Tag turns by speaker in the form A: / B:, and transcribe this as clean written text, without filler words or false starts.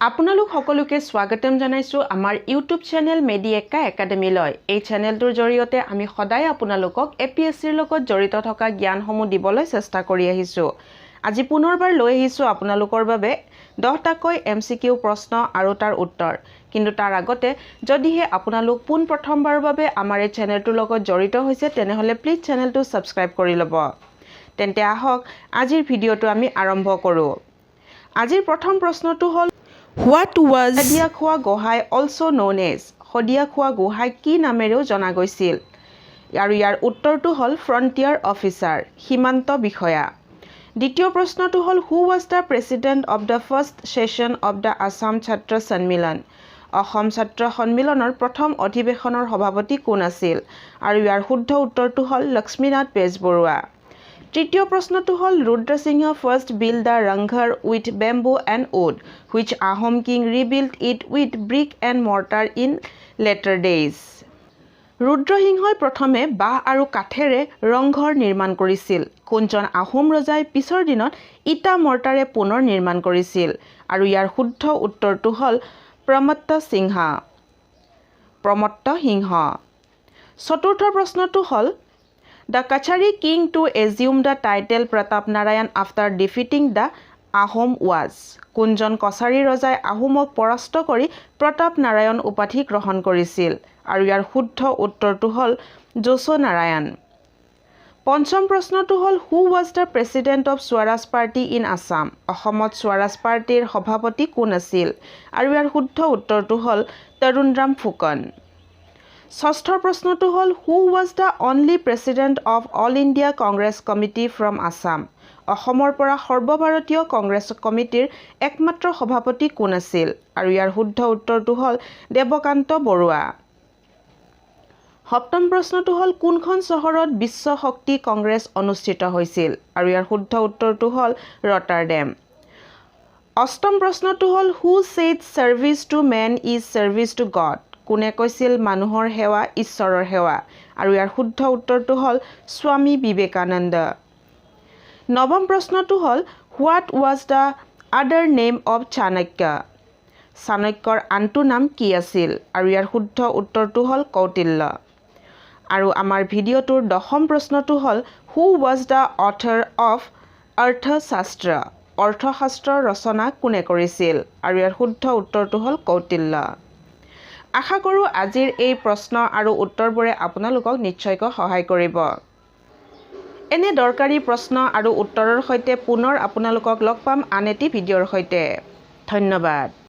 A: আপোনালোক সকলোকে স্বাগতম জনাইছোঁ আমাৰ ইউটিউব চেনেল মেডি এক্কা একাডেমীলৈ। এই চেনেলটোৰ জৰিয়তে আমি সদায় আপোনালোকক এপিএছচিৰ লগত জড়িত থকা জ্ঞানসমূহ দিবলৈ চেষ্টা কৰি আহিছোঁ। আজি পুনৰবাৰ লৈ আহিছোঁ আপোনালোকৰ বাবে 10টাকৈ এমচিকিউ প্ৰশ্ন আৰু তাৰ উত্তৰ। কিন্তু তাৰ আগতে যদিহে আপোনালোক পোনপ্ৰথমবাৰৰ বাবে আমাৰ এই চেনেলটোৰ লগত জড়িত হৈছে, তেনেহ'লে প্লিজ চেনেলটো ছাবস্ক্ৰাইব কৰি ল'ব। তেন্তে আহক, আজিৰ ভিডিঅ'টো আমি আৰম্ভ কৰোঁ। আজিৰ প্ৰথম প্ৰশ্নটো হ'ল,
B: What was
A: Sadiyakhowaa Gohain also known as? Sadiyakhowaa Gohain কি নামেৰেও জনা গৈছিল? আৰু ইয়াৰ উত্তৰটো হ'ল ফ্ৰণ্টিয়াৰ অফিচাৰ, সীমান্ত বিষয়া। দ্বিতীয় প্ৰশ্নটো হ'ল, Who was the president of the first session of the Assam Chhatra Sanmilan? Assam ছাত্ৰ সন্মিলনৰ প্ৰথম অধিৱেশনৰ সভাপতি কোন আছিল? আৰু ইয়াৰ শুদ্ধ উত্তৰটো হ'ল লক্ষ্মীনাথ বেজবৰুৱা। তৃতীয় প্ৰশ্নটো হ'ল, Rudra Singha first built the Rang Ghar with bamboo and wood. Which Ahom king rebuilt it with brick and mortar in later days? ৰুদ্ৰসিংহই প্ৰথমে বাঁহ আৰু কাঠেৰে ৰংঘৰ নিৰ্মাণ কৰিছিল। কোনজন আহোম ৰজাই পিছৰ দিনত ইটা মৰ্টাৰে পুনৰ নিৰ্মাণ কৰিছিল? আৰু ইয়াৰ শুদ্ধ উত্তৰটো হ'ল প্ৰমত্ত সিংহ। চতুৰ্থ প্ৰশ্নটো হ'ল, The Kachari king to assume the title Pratap Narayan after defeating the Ahom was? কোনজন কছাৰী ৰজাই আহোমক পৰাস্ত কৰি প্ৰতাপ নাৰায়ণ উপাধি গ্ৰহণ কৰিছিল? আৰু ইয়াৰ শুদ্ধ উত্তৰটো হ'ল যশোনাৰায়ণ। পঞ্চম প্ৰশ্নটো হ'ল, Who was the president of Swaraj Party in Assam? অসমত স্বৰাজ পাৰ্টীৰ সভাপতি কোন আছিল? আৰু ইয়াৰ শুদ্ধ উত্তৰটো হ'ল তৰুণৰাম ফুকন। ষষ্ঠ প্ৰশ্নটো হ'ল, Who was the only president of All India Congress Committee from Assam? অসমৰ পৰা সৰ্বভাৰতীয় কংগ্ৰেছ কমিটিৰ একমাত্ৰ সভাপতি কোন আছিল? আৰু ইয়াৰ শুদ্ধ উত্তৰটো হ'ল দেৱকান্ত বৰুৱা। সপ্তম প্ৰশ্নটো হ'ল, কোনখন চহৰত বিশ্ব শক্তি কংগ্ৰেছ অনুষ্ঠিত হৈছিল? আৰু ইয়াৰ শুদ্ধ উত্তৰটো হ'ল ৰটাৰডেম। অষ্টম প্ৰশ্নটো হ'ল, Who said service to man is service to God? কোনে কৈছিল মানুহৰ সেৱা ঈশ্বৰৰ সেৱা? আৰু ইয়াৰ শুদ্ধ উত্তৰটো হ'ল স্বামী বিবেকানন্দ। নৱম প্ৰশ্নটো হ'ল, What was the other name of Chanakya? চাণক্যৰ আনটো নাম কি আছিল? আৰু ইয়াৰ শুদ্ধ উত্তৰটো হ'ল কৌটিল্য। আৰু আমাৰ ভিডিঅ'টোৰ 10ম প্ৰশ্নটো হ'ল, Who was the author of Arthashastra? অৰ্থশাস্ত্ৰৰ ৰচনা কোনে কৰিছিল? আৰু ইয়াৰ শুদ্ধ উত্তৰটো হ'ল কৌটিল্য। আশা কৰোঁ আজিৰ এই প্ৰশ্ন আৰু উত্তৰবোৰে আপোনালোকক নিশ্চয়কৈ সহায় কৰিব। এনে দৰকাৰী প্ৰশ্ন আৰু উত্তৰৰ সৈতে পুনৰ আপোনালোকক লগ পাম আন এটি ভিডিঅ'ৰ সৈতে। ধন্যবাদ।